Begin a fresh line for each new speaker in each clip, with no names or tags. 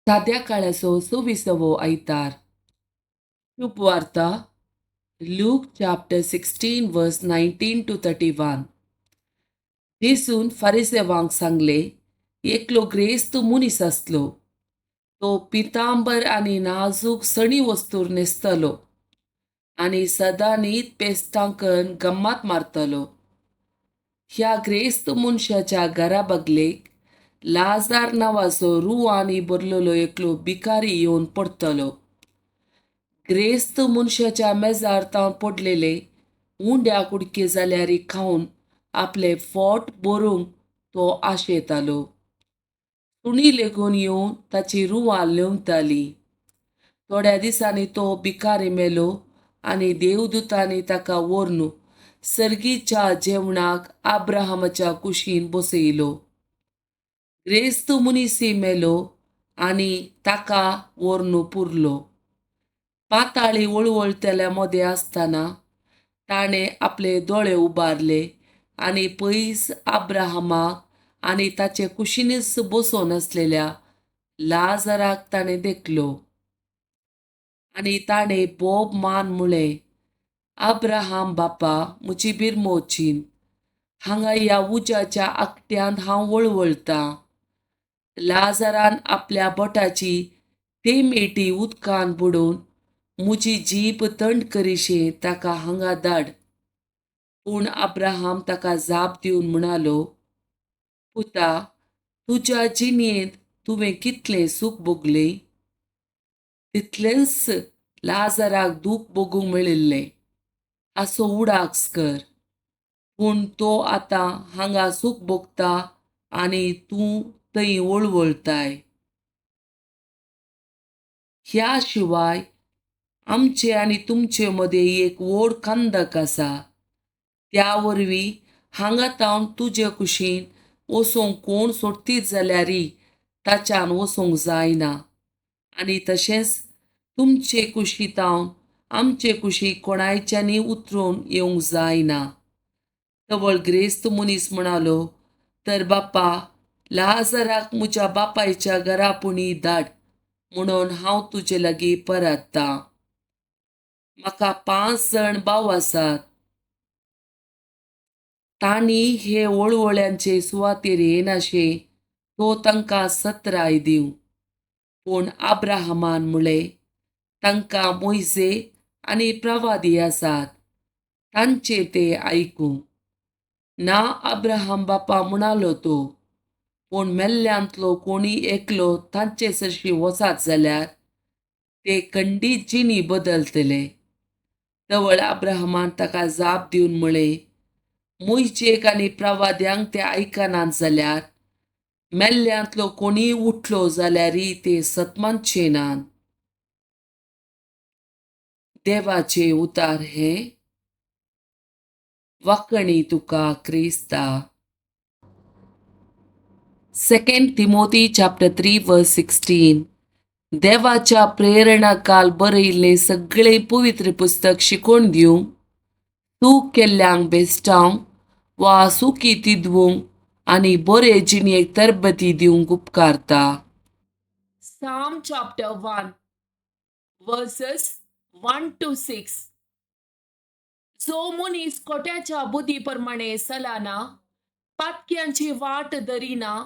साद्या काळाचो सव्वीसवो आयतार. शुभवार्ता Luke chapter 16 verse 19 to 31. जेजून फारिसेवांक सांगलें, एकलो ग्रेस्त मनीस आसलो. तो पितांबर आनी नाजूक सणी वस्तूर न्हेसतालो आनी सदांनीत पेस्तांकन गम्मात मारतालो. ह्या ग्रेस्त मनशाच्या घरा बगलेक लाजार नांवाचो रुवांनी भरलेलो एकलो भिकारी येवन पडतलो. ग्रेस्त मनशाच्या मेजार तावन पडलेले उंड्या कुडके जाल्यार खावन आपलें पोट भरूंक तो आशेतालो. सुणी लेगून येवन ताची रुवां ल्हेंवतालीं. थोड्या दिसांनी तो भिकारी मेलो आनी देवदुतांनी ताका व्हरून सर्गीच्या जेवणाक आब्राहामाच्या कुशीन बसयलो. ग्रेस्त मनीसय मेलो आनी ताका व्हरून पुरलो. पाताळी वळवळटल्या मदें आसतना ताणें आपले दोळे उबारले आनी पयस आब्राहामाक आनी ताचे कुशीनच बसून आसलेल्या लाजराक ताणें देखलो आनी ताणें बोब मान म्हळें, आब्राहाम बापा, म्हजी बिरमोचीन, हांगा ह्या उज्याच्या आकट्यांत हांव वळवळटां. लाजरान आपल्या बोटाची तेमेटी उदकान बुडोवन म्हजी जीब थंड करिशें ताका हांगा धाड. पूण अब्राहाम ताका जाप दिवन म्हणालो, पुता, तुज्या जिणेंत तुवें कितलें सूख भोगलें तितलेंच लाजराक दूख भोगूंक मेळिल्लें. हाचो उडास कर. पूण तो आतां हांगा सूख भोगता आनी तूं थंय वळवळताय. ह्या शिवाय आमचे आनी तुमचे मदें एक व्हड खंदक आसा. त्या वरवीं हांगा तावन तुजे कुशीन वचूंक कोण सोदतीत जाल्यार ताच्यान वचूंक जायना आनी तशेंच तुमचे कुशी तावन आमचे कुशीक कोणायच्यांनी उतरून येवंक जायना. तवळ ग्रेस्त मनीस म्हणालो, तर बापा, लाजराक म्हज्या बापायच्या घरा पुणी धाड म्हणून हांव तुजे लागीं परततां. म्हाका 5 जाण भाव आसात. तांणी हे वळवळ्यांचे सुवातेर येनाशें तो तांकां सत्राय दिवं. पूण आब्राहामान म्हळें, तांकां मोयजे आनी प्रवादी आसात, तांचे ते आयकूं. ना अब्राहाम बापा, म्हणालो तो, पूण मेल्ल्यांतलो कोणी एकलो तांचे सरशी वचात जाल्यार ते खंडीत जिणी बदलतले. तवळ अब्राहमान ताका जाप दिवन म्हळें, मोयजेक आनी प्रवाद्यांक ते आयकनात जाल्यार मेल्ल्यांतलो कोणीय उठलो जाल्यारय ते सतमानचे नात. देवाचे उतार हे. वाकणी तुका क्रिस्ता. Second Timothy chapter 3 verse 16. देवाच्या प्रेरणा काल बरयिल्लें सगळें पवित्र पुस्तक शिकोवन दिवंक, चूक केल्ल्यांक बेस्टावंक वा सुखी तिदवूंक आनी बरे जिणेक तरबती दिवंक उपकारता.
Psalm chapter 1 verses 1 to 6. जो मनीस खोट्याच्या बुद्धी प्रमाणे चलना, पातक्यांची वाट धरिना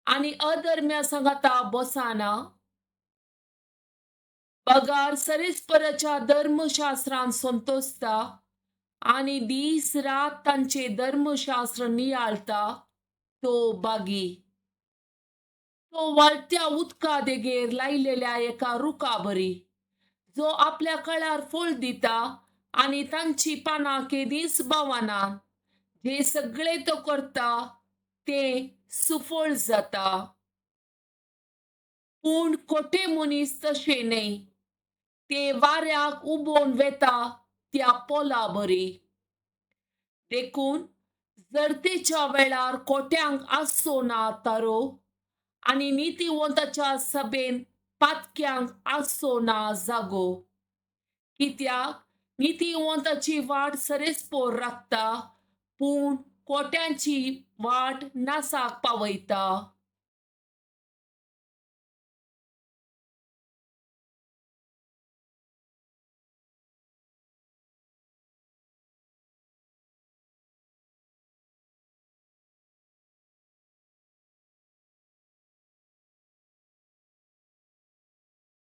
आनी अधर्म्या सांगाता बसना, बगार सरेस्पराच्या धर्मशास्त्रान संतोषता आनी दीस रात तांचे धर्मशास्त्र नियाळता, तो बागी. तो व्हाळत्या उदका देगेर लायलेल्या एका रुखा बरी, जो आपल्या कळार फळ दिता आनी तांची पानां केदींच बावना. जे सगळे तो करता ते सुफळ जाता. पूण खोटे मनीस तशें न्हय, ते वाऱ्याक उबोवन वेता त्या पोला बरी. देखून जरतेच्या वेळार खोट्यांक आसचो ना तारो आनी नितीवंताच्या सभेन पातक्यांक आसचो ना जागो. कित्याक नितीवंताची वाट सरेस्पोर राखता, पूण खोट्यांची वाट नासाक पावयता.